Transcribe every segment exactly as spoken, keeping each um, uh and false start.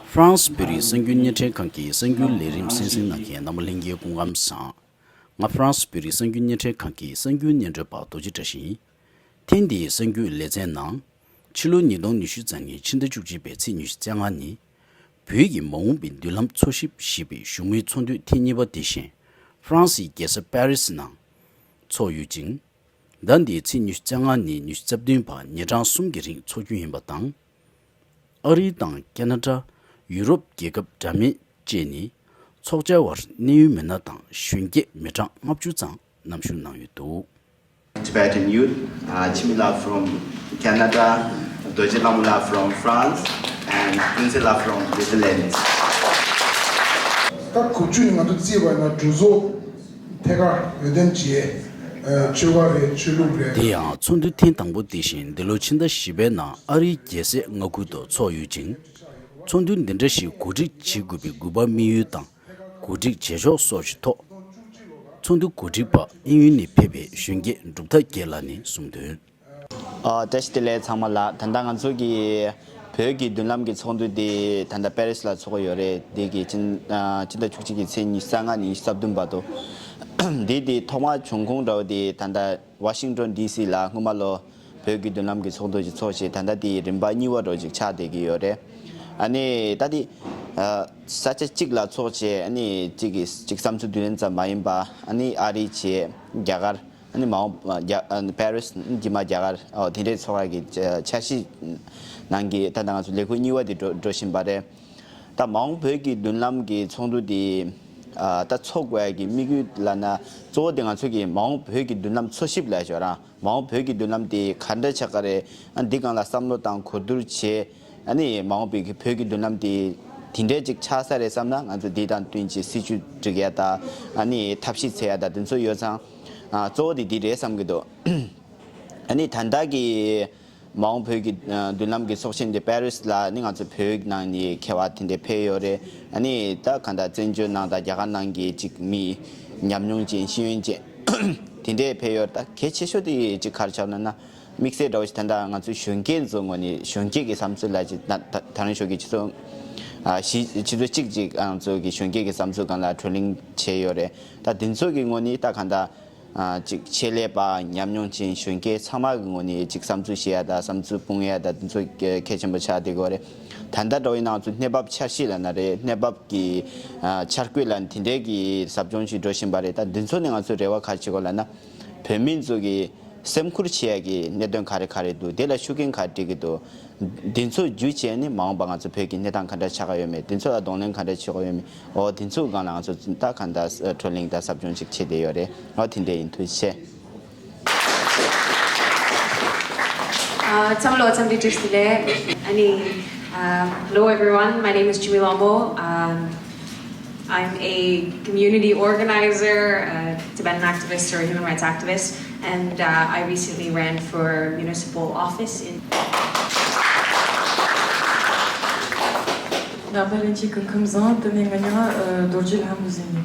ཧྥ་རན་སི་བོད་རིགས་གསར་འགྱུར་སྙན་སྒྲོན་ཁང་གི་གསར་འགྱུར་ལས་རིམ་གསན་གཟིགས་གནང་མཁན་རྣམ་པ་ལྷན་རྒྱས་སྐུ་ཁམས་བཟང་། ང་ཧྥ་རན་སི་བོད་རིགས་གསར་འགྱུར་སྙན་སྒྲོན་ཁང་གི་གསར་འགྱུར་སྙན་སྒྲོན་པ་རྡོ་རྗེ་བཀྲ་ཤིས་ཡིན། ཐེངས་འདིའི་གསར་འགྱུར་ལེ་ཚན་ནང་། ཕྱི་ལོ་ཉིས་སྟོང་ཉི་ཤུ་རྩ་གཉིས་ཕྱི་ཟླ་བཅུ་གཅིག་པའི་ཚེས་ཉི་ཤུ་རྩ་ལྔ་ཉིན། བོད་ཀྱི་མ་འོངས་པའི་མདུན་ལམ་འཚོལ་ཞིབ་ཞེས་པའི་གཞུང་དངུལ་ཚོགས་འདུ་ཐེངས་གཉིས་པ་དེ་བཞིན་ཧྥ་རན་སིའི་རྒྱལ་ས་པེ་རི་སི་ནང་འཚོགས་ཡོད་ཅིང་། ཟླ་འདིའི་ཚེས་ཉི་ཤུ་རྩ་ལྔ་ནས་ཉི་ཤུ་རྩ་བདུན་བར་ཉིན་གྲངས་གསུམ་གྱི་རིང་འཚོགས་རྒྱུ་ཡིན་པ་དང་། ཨ་རི་དང་ཁེ་ན་ཌ། ཡུ་རོབ་རྒྱལ་ཁབ་འདྲ་མིན་བཅས་ནས་ཚོགས་བཅར་བར་གནད་ཡོད་མི་སྣ་དང་གཞོན་སྐྱེས་མི་གྲངས་ལྔ་བཅུ་ཙམ་མཉམ་ཞུགས་གནང་ཡོད་འདུག Tibetan youth, uh, Chimila from Canada, Dorji Lamla from France, and Princella from Netherlands. ད་དགུ་བཅུ་ནས་ང་ཚོ་བརྩིས་པ་ཡིན་ན་འགྲོ་སོང་ཐད་ཀར་འོས་འདེམས་བྱས། ཆོལ་ཁ་རེད། ཆོས་ལུགས་རེད། དེ་ཡང་ཚོགས་འདུ་ཐེངས་དང་པོ་དེ་བཞིན་འདི་ལོ་ཕྱི་ཟླ་བཞི་པའི་ནང་ཨ་རིའི་རྒྱལ་སའི་མངའ་ཁུལ་དུ་འཚོགས་ཡོད་ཅིང་། ཚོགས་འདུ་འདི་འདྲ་ཞིག་གོ་སྒྲིག་བྱེད་དགོས་པའི་དགོས་པ་དམིགས་ཡུལ་དང་། གོ་སྒྲིག་བྱེད་ཕྱོགས་སོགས་ཀྱི་ཐོག་ཚོགས་འདུ་གོ་སྒྲིག་པ་དབྱིན་ཡུལ་ནས་ཕེབས་པའི་གཞོན་སྐྱེས་གྲུབ་མཐའ་རྒྱལ་ལགས་ནས་གསུངས་དོན། ཨ། བཀྲ་ཤིས་བདེ་ལེགས་ཚང་མ་ལ། ད་ལྟ་ང་ཚོ་གི་བོད་ཀྱི་མདུན་ལམ་གྱི་ཚོགས་འདུ་དེ་ད་ལྟ་པེ་རི་སི་ལ་ཚོགས་ཀྱི་ཡོད་རེད། དེ་གི་ཕྱི་ཨ་ཕྱི་ཟླ་བཅུ་གཅིག་གི་ཚེས་ཉི་ཤུ་རྩ་ལྔ་ནས་ཉི་ཤུ་རྩ་བདུན་བར་དུ། དེ་དེ་ཐོག་མ་བྱུང་ཁུངས་འདྲ་བོ་དེ་ད་ལྟ་ཝ་ཤིང་ཏོན་ཌི་སི་ལ་སྔོན་མ་ལོ་བོད་ཀྱི་མདུན་ལམ་གྱི་ཚོགས་འདུ་ཅིག་ཚོགས་བྱས། ད་ལྟ་དེའི་རིམ་པ་གཉིས་པ་འདྲ་བོ་ཅིག་ཆགས་བསྡད་ཀྱི་ཡོད་རེད། ཨ་ནི་ད་དེ་ཨ་ས་ཆ་གཅིག་ལ་ཚོགས་བྱས། ཨ་ནི་གཅིག་གིས་གཅིག་བསམ་ཚུལ་བསྡུ་ལེན་ཙམ་མ་ཡིན་པ། ཨ་ནི་ཨ་རི་བྱས། རྒྱ་གར། ཨ་ནི་མ་འོངས་རྒྱ་ཨ་ནི་པེ་རི་སི་རྗེས་མ་རྒྱ་གར། ཨོ་དེ་འདྲའི་ཚོགས་ཡག་གི་འཆར་གཞི་ནང་གི་ད་ལྟ་ང་ཚོ་ལས་འགུལ་གཉིས་པ་དེ་འགྲོ་འགྲོ་བཞིན་པ་རེད། ད་མ་འོངས་བོད་ཀྱི་མདུན་ལམ་གྱི་ཚོགས་འདུ་དེ་ཨ་ད་ཚོགས་དགོས་ཡག་གི་དམིགས་ཡུལ་ལབ་ན་གཙོ་བོ་དེ་ང་ཚོ་གི་མ་འོངས་བོད་ཀྱི་མདུན་ལམ་འཚོལ་ཞིབ་ལབ་ཡག་ཅིག་ཡོད་རེད། མ་འོངས་བོད་ཀྱི་མདུན་ལམ་དེ་ག་འདྲ་ཆགས་ཀྱི་རེད། ཨ་འདི་སྒང་ལ་བསམ་བློ་བཏང་གོ་བསྡུར་བྱས། ཨ་ནི་མ་འོངས་པའི་བོད་ཀྱི་མདུན་ལམ་དེ་དེ་འདྲའི་ཅིག་ཆགས་ས་རེད་བསམ་ན། ང་ཚོ་འདི་དང་བསྟུན་ཅིག་སྲིད་ཇུས་སྒྲིག་ཡག་དང་། ཨ་ནི་ཐབས་ཤེས་འཚོལ་ཡག་དང་དེ་ཚོ་ཡོད་ཙང་། ཨ་གཙོ་བོ་དེ་འདི་རེད་བསམ་གྱི་འདུག་ཨ་ནི་ད་ལྟ་གི་མ་འོངས་བོད་ཀྱི་ཨ་མདུན་ལམ་གྱི་ཚོགས་ཆེན་དེ་པེ་རི་སི་ལ་ནི་ང་ཚོ་བོད་ནང་ནས་མཁས་པ་དེ་འདྲ་ཕེབས་ཡོད་རེད། ཨ་ནི་ད་གང་ལྟར་བཙན་བྱོལ་ནང་དང་རྒྱ་གར་ནང་གི་ཅིག་མི་ཉམས་མྱོང་ཅན་ཤེས་ཡོན་ཅན་དེ་འདྲས་ཕེབས་ཡོད་རེད། ད་གལ་ཆེ་ཤོས་དེ་ཅིག་ག་རེ་ཆགས་ན་ན། དམིགས་བསལ་འདྲ་བོ་ཞིག་ད་ལྟ་ང་ཚོའི་གཞོན་སྐྱེས་ཚོའི་ངོས་ནས་གཞོན་སྐྱེས་ཀྱི་བསམ་ཚུལ་ལ་ཅིག་ད་ད་ད་རིང་ཞོགས་ཀྱི་ཆུ་ཚོད་ཨ་བཞི་ཆུ་ཚོད་གཅིག་ཅིག་ང་ཚོ་གི་གཞོན་སྐྱེས་ཀྱི་བསམ་ཚུལ་སྒང་ལ་བགྲོ་གླེང་བྱས་ཡོད་རེད། ད་དེ་ཚོ་གི་ངོས་ནས་ད་གང་ལྟར་ཨ་ཅིག་ཆེད་ལས་པ་ཉམས་མྱོང་ཅན་གཞོན་སྐྱེས་ཚང་མ་གི་ངོས་ནས་ཅིག་བསམ་ཚུལ་བཤད་ཡ་དང་བསམ་ཚུལ་སྤུངས་ཡ་དང་དེ་ཚོ་གལ་ཆེན་པོ་ཆགས་བསྡད་ཀྱི་ཡོད་རེད། ད་ལྟ་འདྲ་བོ་ཡིན་ན་ང་ཚོ་གནས་བབ་འཆར་གཞི་ལབ་ན་རེད། གནས་བབ་ཀྱི་ཨ་འཆར་འགོད་ལབ་ན་དེ་འདྲའི་གི་ཟབ་སྦྱོང་ཞིག་འགྲོ་བཞིན་པ་རེད། ད་འདི་ཚོ་ནས་ང་ཚོས་རེ་བ་ག་རེ་བྱེད་དགོས་ལབ་ན། བོད་མི་ཚོ་གི་སེམས་ཁུར་བྱེད་ཡ་གི་གནད་དོན་ག་རེ་ག་རེ་འདུག་དེ་ལ་ཤུགས་རྐྱེན་ག་རེ་སྤྲད་ཀྱི་འདུག་འདི་ཚོ་བརྒྱུད་བྱས་ནས་མ་འོངས་པ་ང་ཚོ་བོད་ཀྱི་གནས་སྟངས་ག་འདྲ་ཆགས་ཀྱི་ཡོད་མེད། འདི་ཚོ་ལ་གདོང་ལེན་ག་འདྲ་བྱེད་དགོས་ཡོད་མེད། འོ་དེ་ཚོའི་སྒང་ལ་ང་ཚོ་ད་གང་ལྟར་བགྲོ་གླེང་དང་ཟབ་སྦྱོང་ཅིག་བྱེད་བསྡད་ཡོད་རེད། འོ་དེ་འདྲ་ཡིན། ཐུགས་རྗེ་ཆེ། Uh, ཚང་མ་ལ་འཚམས་འདྲི་བཀྲ་ཤིས་བདེ་ལེགས། ཨ་ནི། Uh, hello everyone, my name is Chimilombo. Um, I'm a community organizer, a Tibetan activist, or a human rights activist, and uh, I recently ran for municipal office in. རྣམ་པ་ལྷན་རྒྱས་སྐུ་ཁམས་བཟང་། དེ་ནས་ང་ཉ་རྡོ་རྗེ་ལྷ་མོ་ཟེར་ནས་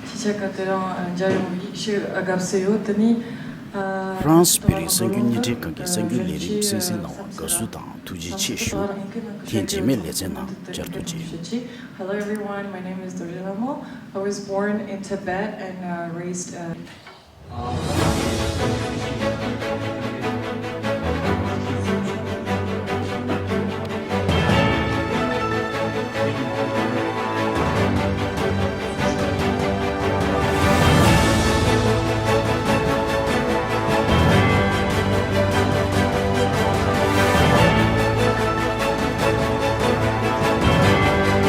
ཁྱེད་ཅག་ག་དེ་རིང་མཇལ་ཡོང་བའི་ཞེ་དགའ་བསུ་ཡོད། དེ་ནས་ཧྥ་རན་སི་བོད་རིགས་གསར་འགྱུར་སྙན་སྒྲོན་ཁང་གི་གསར་འགྱུར་ལས་རིམ་གསན་གཟིགས་གནང་བར་དགའ་བསུ་དང་ཐུགས་རྗེ་ཆེ་ཞུ། ཐེངས་རྗེས་མའི་ལེ་ཚན་ནང་བཅར་ཐུབ་ཅིག Hello everyone, my name is Dorje Lhamo. I was born in Tibet and uh, raised uh,